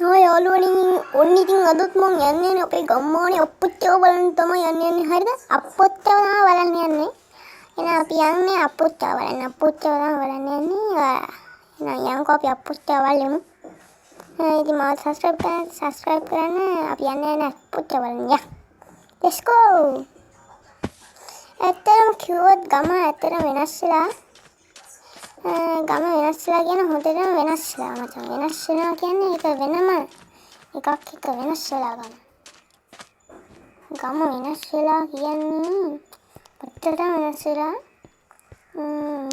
ඔය යාළුවනේ, ඔන්න ඉතින් අදත් මං යන්නේ නේ අපේ ගම්මානේ අප්පුච්චව බලන්න තමයි යන්නේ යන්නේ. හරිද? අප්පුච්චව තමයි බලන්න යන්නේ. එහෙනම් අපි යන්නේ අප්පුච්චව බලන්න. අප්පුච්චව තමයි බලන්න යන්නේ. එහෙනම් යන්කෝ, අපි අප්පුච්චව බලමු. ඉතින් මාව සබ්ස්ක්‍රයිබ් කරන්න, සබ්ස්ක්‍රයිබ් කරන්න. අපි යන්නේ යන්නේ අප්පුච්චව බලන්න. යා, let's go. ඇත්තටම කිව්වොත් ගම ඇත්තටම වෙනස් වෙලා, ගම වෙනස් වෙලා කියන හොඳටම වෙනස් වෙලා මචං. වෙනස් වෙනවා කියන්නේ ඒක වෙනම එකක් එක වෙනස් වෙලා ගම. ගම වෙනස් වෙලා කියන්නේ ඇත්තටම වෙනස් වෙලා.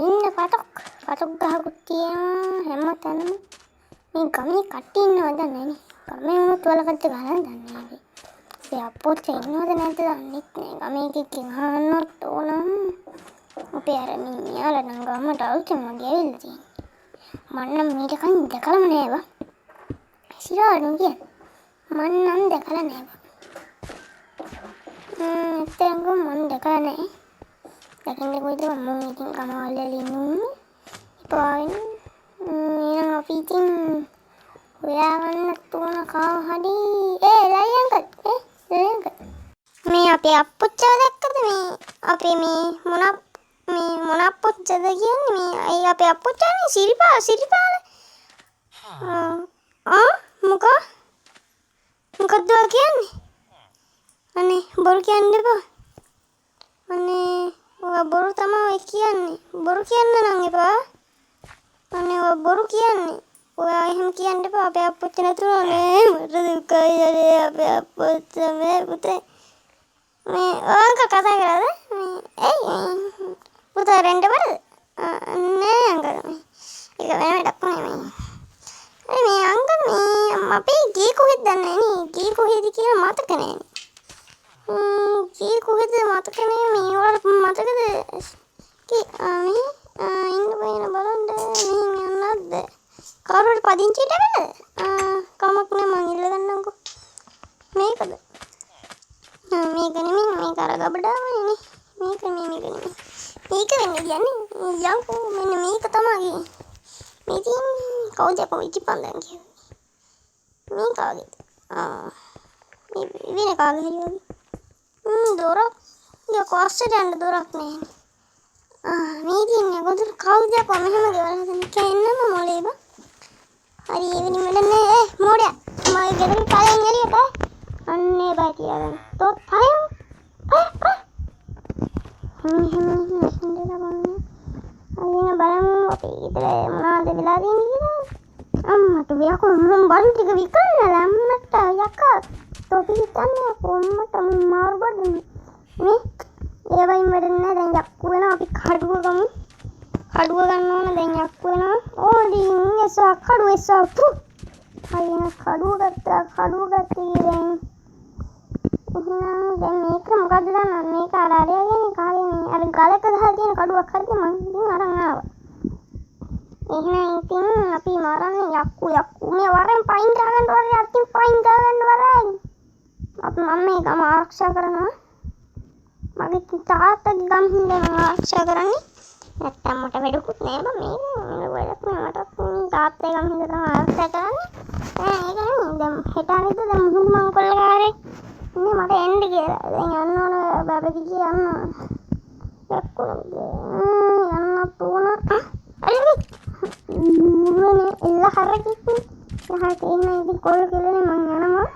ඉන්න පතක් පතක් ගහකුත් තියෙනවා හැම තැනම. මේ ගමේ කට්ටිය ඉන්නවද දන්නේ නෑනේ. ගමේ වුණොත් වලකද්ද ගහන්න දන්නේ නෑ. අපේ අප්පොච්ච ඉන්නවද නැද්ද දන්නෙත් නෑ. ගමේ එකෙක්ගෙන් අහන්නත් ඕන. අපේ අර මේ මෙයාලා නම් ගමට අලුතෙන් වගේ ඇවිල්ලා තියෙන්නේ. මං නම් මීට කලින් දැකලම නෑ බං. සිරාවටම කියන්නේ. මං නම් දැකලා නෑ බං. ඇත්තටම මං දැකලා නෑ. දකින්න කොයිද මං? ඉතින් ගම වල ඉන්නේ. එපා වෙන්නේ. එහෙනම් අපි ඉතින් හොයාගන්නත් ඕන කාව හරි. ඒ ලයි අංකල්, ඒ ලයි අංකල්. මේ අපේ අප්පුච්චව දැක්කද? මේ අපේ මේ මොන මේ මොන අප්පුච්චද කියන්නේ? මේ ඒ අපේ අප්පුච්චානේ, සිරිපාල, සිරිපාල. ආ, මොකා, මොකද්ද ඔයා කියන්නේ? අනේ බොරු කියන්න එපා. අනේ ඔයා බොරු තමයි ඔය කියන්නේ. බොරු කියන්න නම් එපා. අනේ ඔයා බොරු කියන්නේ. ඔයා එහෙම කියන්න එපා. අපේ අප්පුච්ච නැතුණා නේ. මට දුකයි අනේ, අපේ අප්පුච්ච. මේ පුතේ, මේ ඔය අංකල් කතා කරාද? මේ ඇයි පුතා රෙන්ඩ බරද? නෑ අංකල්, මේ ඒක වෙන වැඩක් නේ. මේ හරි, මේ අංකල්, මේ අපේ ගේ කොහෙද දන්නේ නේ. ගේ කොහෙද කියලා මතක නෑනේ. ගේ කොහෙද මතක නෑ. මේ ඔයාලට මතකද ගේ? මේ ඉන්න බයින බලන්න, මෙහෙම යන්නත් බෑ. කවුරු හරි පදිංචියට ඇවිල්ලාද? කමක් නෑ, මං ඉල්ල ගන්නම්කෝ. මේකද? මේක නෙමෙයි, මේක අර ගබඩාවනේ නේ. මේක නෙමෙයි, මේක නෙමෙයි. මේක වෙන්නේ කියන්නේ. යන්කෝ, මෙන්න මේක තමයි ගේ. මේ තියෙන්නේ කවුද යකෝ ඉටිපන්දන් කිව්වේ? මේ කාගේද? මේ වෙන කාගේ හරි වගේ. දොරක් යකෝ, අස්සට යන්න දොරක් නෑනේ. මේ තියෙන්නේ ගොදුරු. කවුද යකෝ මෙහෙම ගෙවල් හදන්නේ? කැන්නම මොලේ බං. හරි, ඒ වෙනින් වැඩ නෑ. ඒ මෝඩයා, මගේ ගෙදරින් පලයන් එළියට. අන්න ඒ බය තියාගන්න. තොත් පලයන් පලයන් පලයන්. හිමින් හිමින් හිමින් බලන්න. හරි, බලමු අපේ ගෙදර මොනවද වෙලා තියෙන්නේ කියලා. අම්මට යකෝ, මම බඩු ටික විකන්නලා. අම්මට යකා, තොපි හිතන්නේ යකෝ. අම්මට මුන් මාරු බඩු නේ. ඒ වයින් වැඩ නෑ. දැන් යක්කු වෙනවා. අපි කඩුව ගමු. කඩුව ගන්න ඕන. දැන් යක්කු වෙනවා. ඕඩින් එසා කඩුව එසා පු. හරි, එහෙනම් කඩුව ගත්තා. කඩුව ගත්තේ දැන්. එහෙනම් දැන් මේක මොකද්ද දන්නවද? මේක අර අරයාගේ කාගේ මේ අර ගලක ගහලා තියෙන කඩුවක්. හරිද? මං ඉතින් අරන් ආවා. එහෙනම් ඉතින් අපි මරන්නේ යක්කු. යක්කු මේ වරෙන් පයින් ගහගන්න වරෙන්, අතින් පයින් ගහගන්න වරෙන්. අපි මම මේ ගම ආරක්ෂා කරනවා. මගේ තාත්තගේ ගම හින්දා මම ආරක්ෂා කරන්නේ. නැත්තම් මට වැඩකුත් නෑ බං. මේක වෙන වැඩක් නෑ මටත්. මේ තාත්තගේ ගම හින්දා තමයි ආරක්ෂා කරන්නේ. ඈ ඒක නෙමෙයි. දැන් හෙට අනිද්දා දැන් මුහුදු මංකොල්ලකාරයෙක් ඉන්නේ මට එන්න කියලා. දැන් යන්න ඕන, බබ දිගේ යන්න ඕන. යක්කු යන්නත් ඕන. අර මුරුනේ එල්ල හරකෙක් නේ. හරක. එහෙනම් ඉතින් කොල්ල කෙල්ලනේ, මං යනවා.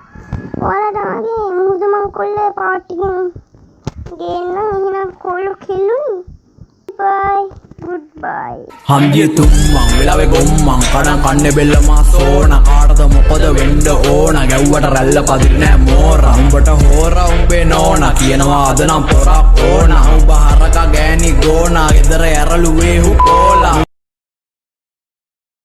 ඔයාලට මගේ මුහුදු මංකොල්ල පාට් එකෙන් ගේන්නම්. එහෙනම් කොල්ල කෙල්ලුනි, බයි, ගුඩ් බයි. හන්දිය තුම්මන් වෙලාවේ ගොම්මන් කඩන් කන්නේ බෙල්ල මා සෝන. කාටද මොකද වෙන්න ඕන? ගැව්වට රැල්ල පදින්න නෑ මෝරා. උඹට හෝරා උඹේ නෝනා කියනවා අද නම් පොරක් ඕන. උඹ හරකා ගෑණි ගෝනා ගෙදර ඇරලුවේ හු කෝලා.